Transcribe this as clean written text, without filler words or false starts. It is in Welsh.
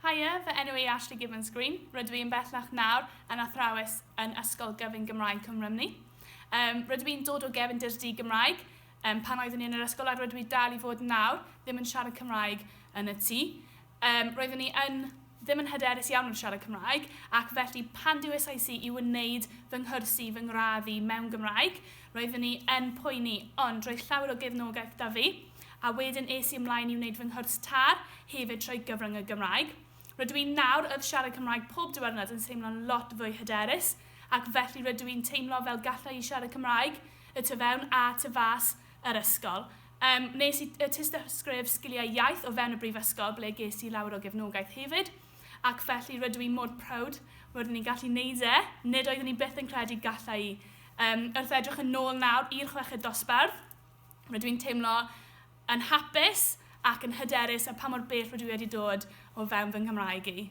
Haia, fy enw i Ashley Gibbons Green. Rydw i yn bellach nawr yn athrawes yn Ysgol Gyfun Gymraeg Cwm Rhymni. Um, rydw i'n dod o gefndir di Gymraeg um, pan oeddwn i yn yr ysgol a rydw i dal i fod nawr ddim yn siarad Cymraeg yn y tŷ. Um, roeddwn i yn ddim yn hyderus iawn wrth siarad Cymraeg ac felly pan dewisais i i wneud fy nghwrs i fy ngradd i mewn Gymraeg, roeddwn i yn poeni, ond roedd llawer o gefnogaeth 'da fi a wedyn es i ymlaen i wneud fy nghwrs tar hefyd trwy gyfrwng y Gymraeg. Rydw i nawr wrth siarad Cymraeg pob diwrnod yn teimlo'n lot fwy hyderus ac felly rydw i'n teimlo fel galla i siarad Cymraeg y tu fewn a tu fas yr ysgol. Um, wnes i y tystysgrif sgiliau iaith o fewn y brifysgol ble ges i lawer o gefnogaeth hefyd, ac felly rydw i mor proud rydyn ni'n gallu neud e. Nid oeddwn i byth yn credu galla i. Um, wrth edrych yn ôl nawr i'r chweched dosbarth, rydw i'n teimlo yn hapus ac yn hyderus a pa mor bell rydw i wedi dod o fewn fy Nghymraeg i.